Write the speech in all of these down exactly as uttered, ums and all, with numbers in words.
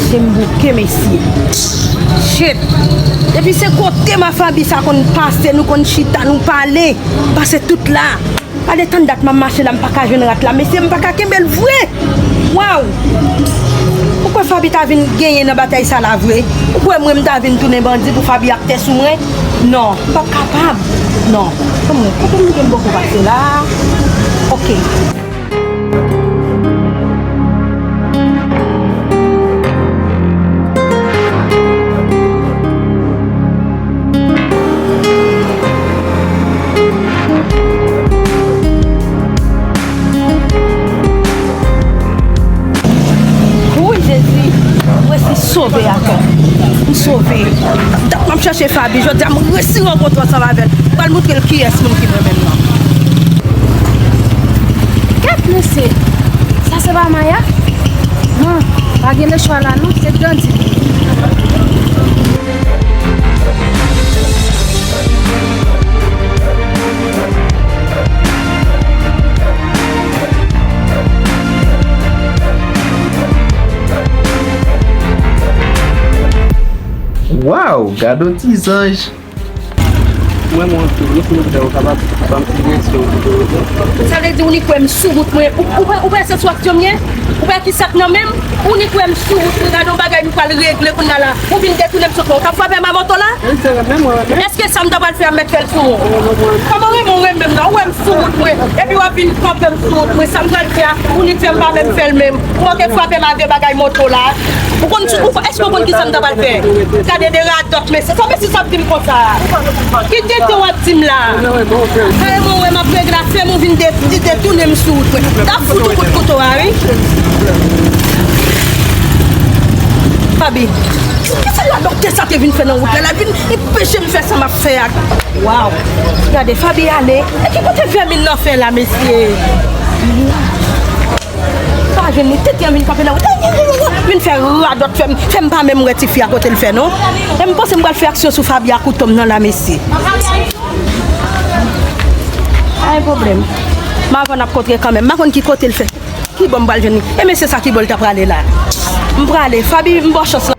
Se m bouke, mesye. Shit. Depi se kote ma Fabi sa konn pase, nou konn chita, nou pale. Pase tout la. Gade tann dat m ap mache la, m pa ka jwenn rat la. Mesye, m pa ka kenbe l vre. Waw. Ou kwè Fabi ta vin genyen nan batay sa la vre? Ou kwè mwen m ta vin tounen bandi pou Fabi ap tè sou mwen? Non, m p ap kapab. Non. Kòman, kote m gen m poko pase la? Oke. Wi, Jezi, m resi sove atò. M sove. Dat m ap chèche Fabi, jodi a m resi rankontre ansanm avè l. M pral montre l kiyès moun ki mwen menm nan. Kèt mesye, sa se pa Maya? Non, pa gen lechwa la non, se Grandi. Waw, gad on ti zanj. Mwen, mwen, mwen, mwen, mwen, ou kapab ban m ti direksyon kote w ye. Sa vle di ou ni kwè m sou wout mwen. Ou, ou, ou wè satisfaksyon m ye? Ou wè ki sa k nan men m? Ou ni kwè m sou wout mwen? Gade yon bagay nou pral regle kounye a la. Ou vin detounen m sou wout mwen. Ou t ap frape m a moto la? Èske sa m ta pral fè a m mèt fè l sou ou? Kòman renmen w renmen m nan? Ou wè m sou wout mwen. Epi w ap vin frape m sou wout mwen. Sa m pral fè a? Ou ni fè m pa menm fè l menm. Ou manke frape m a de bagay moto la. Ou konn, ou, èske ou konn ki sa m ta pral fè? Gade de radòt, mesye. Sa mesye sa ap di m konsa? Ki tenten w ap di m la? Kare mwen wè m ap regle afè m, ou vin de, de, detounen m sou wout mwen. T ap fout ou kout kouto a, wi. Fabi, ki sa radòt sa te vin fè nan wout la? L ap vin anpeche m fè sa m ap fè a. Waw. Gade, Fabi ale. E ki kote vèmin nan fè la, mesye? Pa jwenn li, tenten an vin kanpe nan wout. Vin fè radòt, fè m, fè m pa menm wè tifi a kote l fè non. E m panse m pral fè aksyon sou Fabi a kouto m nan la, mesye. Pa gen pwoblèm. M ava n ap kontre kanmenm. M pa konn ki kote l fè. Ki bò m pral jwenn li? E mesye sa ki bò l ta prale la? M prale. Fabi, m ba w chans la.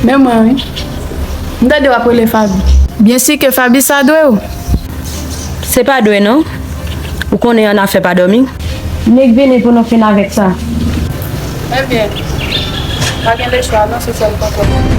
Men mwen, wi. M tande w ap rele Faby. Byen si ke Faby sa dwe w. Se pa dwe non. Ou konnen annafè pa dòmi. M nik vini pou nou fin avèk sa. Ebyen, pa gen lechwa non, se sèl konpòtman.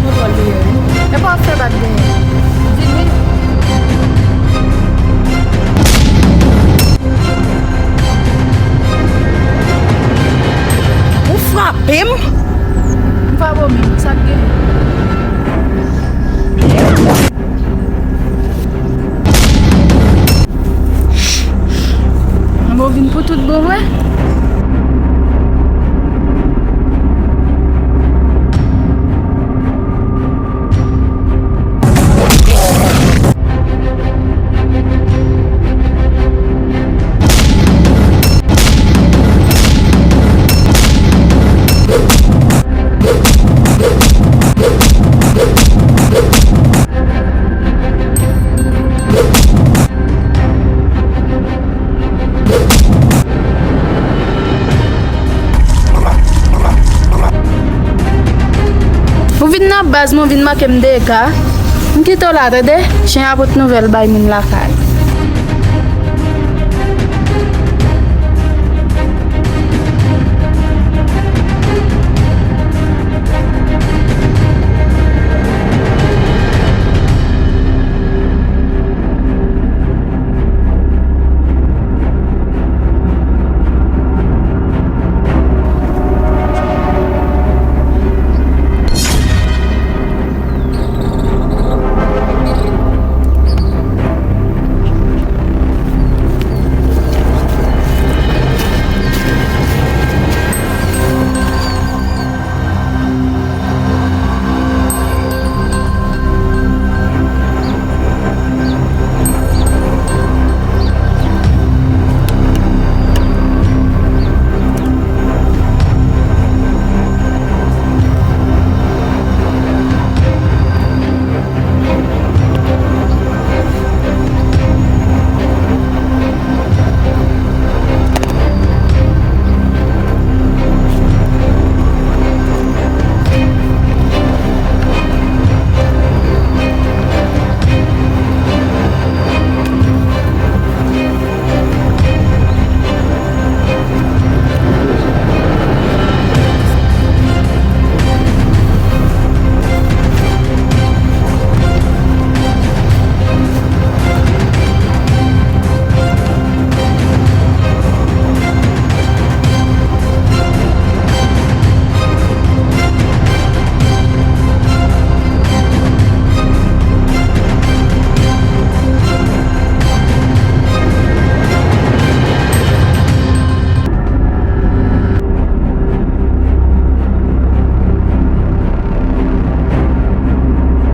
Mwen pral dèyè, wi. Epa w ap fè bak dèyè. Vini. Ou frape m? M pa bo menm, sa k gen? Anben w vin pou tout bon vre? Ou vin nan baz mwen, ou vin manke m dega. M kite w la, tande? Chen an pot nouvèl bay moun lakay.